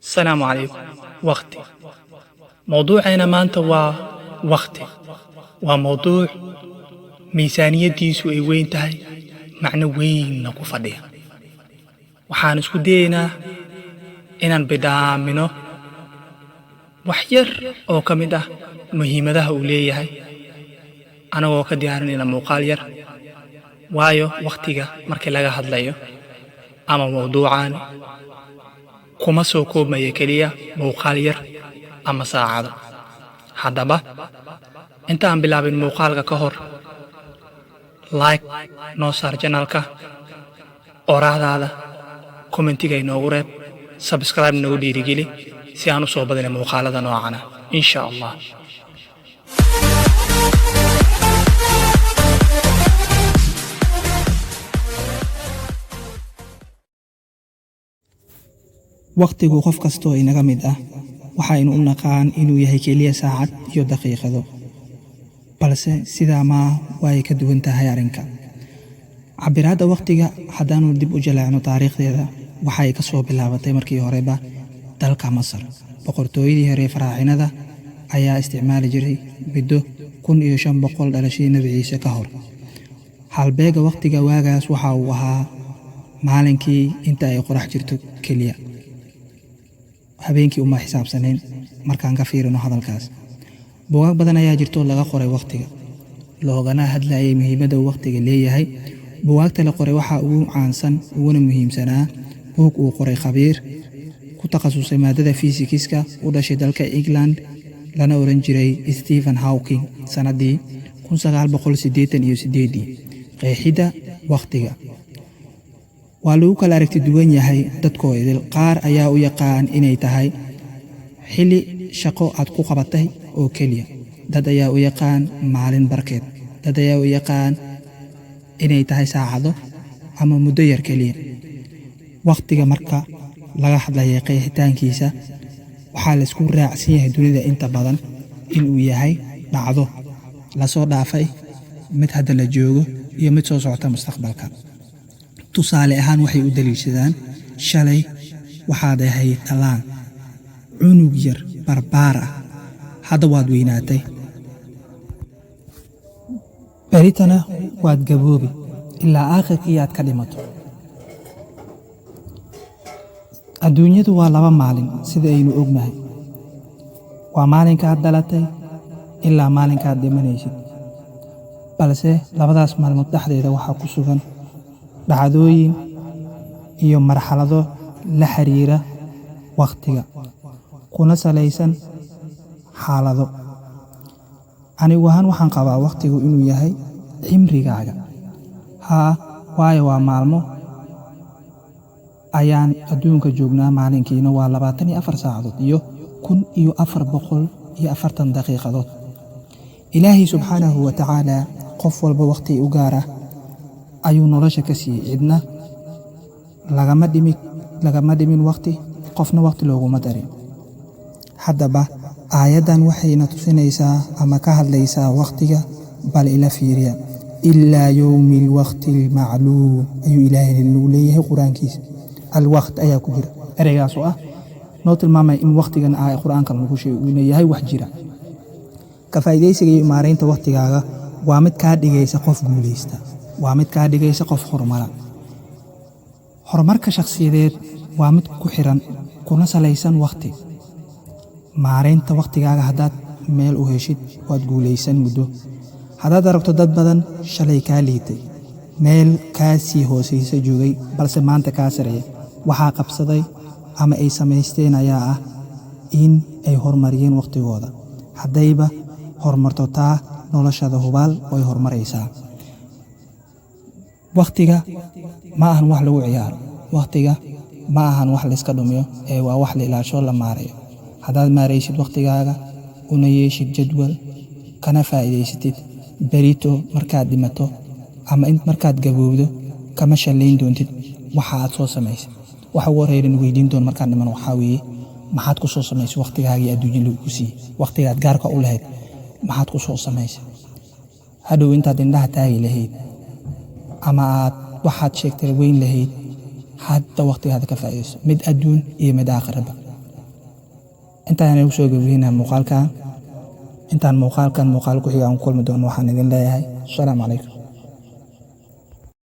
Asalaamu calaykum. Waqti. Mowduuceena maanta waa waqti. Waa mowduuc miisaaniyaddiisu ay weyn tahay, macno weynna ku fadhiya. Waxaan isku dayaynaa inaan bidhaamino wax yar oo ka mid ah muhiimadaha uu leeyahay, anagoo ka diyaarinayna muuqaal yar, waayo wakhtiga markii laga hadlayo ama mowduucan kuma soo koobmaya keliya muuqaal yar ama saacado. Haddaba, inta aan bilaabin muuqaalka ka hor, like noo saar channelka, oraahdaada commentiga inoogu reeb, subscribe nagu dhiirigeli si aan u soo badina muuqaalada noocana, insha Allah. Wakhtigu qof kastoo inaga mid ah waxaynu u naqaan inuu yahay keliya saacad iyo daqiiqado, balse sidaa maa, way ka duwan tahay arrinka. Cabiraadda wakhtiga haddaanu dib u jaleecno taariikhdeeda, waxay ka soo bilaabatay markii horeba dalka Masar. Boqortooyadii hore Faraacinada ayaa isticmaali jiray muddo 1500 dhalashadii Nebi Ciise ka hor. Halbeega wakhtiga waagaas waxa uu ahaa maalinkii inta ay qorax jirto keliya, habeenkii uma xisaabsanayn. Markaan ka fiirino hadalkaas, buugaag badan ayaa jirto laga qoray wakhtiga, loogana hadlayay muhiimadda uu wakhtiga leeyahay. Buugaagta la qoray waxaa ugu caansan uguna muhiimsanaa buug uu qoray khabiir ku takhasusay maadada fiisikiska, u dhashay dalka England, lana oran jiray Stephen Hawking, sannaddii 1988-dii, Qeexidda Wakhtiga. Waa lagu kala aragti duwan yahay dadkoo idil. Qaar ayaa u yaqaan inay tahay xilli shaqo aad ku qabatay oo keliya. Dad ayaa u yaqaan maalin barkeed. Dad ayaa u yaqaan inay tahay saacado ama muddo yar keliya. Wakhtiga marka laga hadlaya qeexitaankiisa, waxaa laisku raacsan yahay dunida inta badan inuu yahay dhacdo lasoo dhaafay, mid hadda la joogo iyo mid soo socota mustaqbalka. Tusaale ahaan, waxay u daliishadaan: shalay waxaad ahayd dhallaan, cunug yar barbaar ah, hadda waad weynaatay, beritana waad gaboobi ilaa aakhirkii aad ka dhimato. Adduunyadu waa laba maalin, sida aynu ognahay: waa maalinkaad dhalatay ilaa maalinkaad dhimanaysid. Balse labadaas maalmood dhexdeeda waxaa ku sugan dhacdooyin iyo marxalado la xiriira wakhtiga, kuna salaysan xaalado. Anigu ahaan waxaan qabaa wakhtigu inuu yahay cimrigaaga. Haa, waayo waa maalmo ayaan adduunka joognaa, maalinkiina waa 24 saacadood iyo 1440 daqiiqadood. Ilaahay subxaanahu wa tacaala qof walba wakhti u gaar ah ayuu nolosha ka siiyey. Cidna lagama dhimi, lagama dhimin wakhti, qofna wakhti looguma darin. Haddaba, aayaddan waxayna tusinaysaa ama ka hadlaysaa wakhtiga. Bal ila fiiriya: "إلى يوم الوقت المعلوم" ayuu Ilaahay nagu leeyahay Qur-aankiisa. الوقت ayaa ku jira ereygaas oo ah noo tilmaamaya in wakhtigan ah Qur-aankan lagu sheegay uuna yahay wax jira. Ka faa'iidaysiga iyo maaraynta wakhtigaaga waa mid kaa dhigaysa qof guulaysta, waa mid kaa dhigaysa qof horumara. Horumarka shakhsiyadeed waa mid ku xiran kuna salaysan wakhti. Maaraynta wakhtigaaga haddaad meel u heshid, waad guulaysan muddo. Haddaad aragto dad badan shalay kaa liitay, meel kaa sii hoosaysa joogay, balse maanta kaa sareeya, waxaa qabsaday ama ay samaysteen ayaa ah in ay horumariyeen wakhtigooda. Haddayba horumarto taa, noloshada hubaal way horumaraysaa. Wakhtiga ma ahan wax lagu ciyaaro. Wakhtiga ma ahan wax layska dhumiyo, ee waa wax la ilaasho, la maareeyo. Haddaad maaraysid wakhtigaaga, una yeeshid jadwal, kana faa'iidaysatid, berito markaad dhimato ama in markaad gaboobdo, kama shallayn doontid waxa aad soo samaysay. Waxa ugu horreeya weydiin doon markaan dhiman waxaa weeye: maxaad ku soo samaysay wakhtigaagii adduunya lagu siiyey? Wakhtigaad gaarka u lahayd maxaad ku soo samaysay? Hadhow intaad indhaha taagi lahayd ama aad waxaad sheegtay weyn lahayd, hadda wakhtigaada ka faa'iidayso, mid adduun iyo mid aakhiraba. Intaan igu soo gabagabeynaa muuqaalkan. Intaan muuqaalkan muuqaal ku xiga aan ku kulmi doono, waxaan idin leeyahay asalaamu calaykum.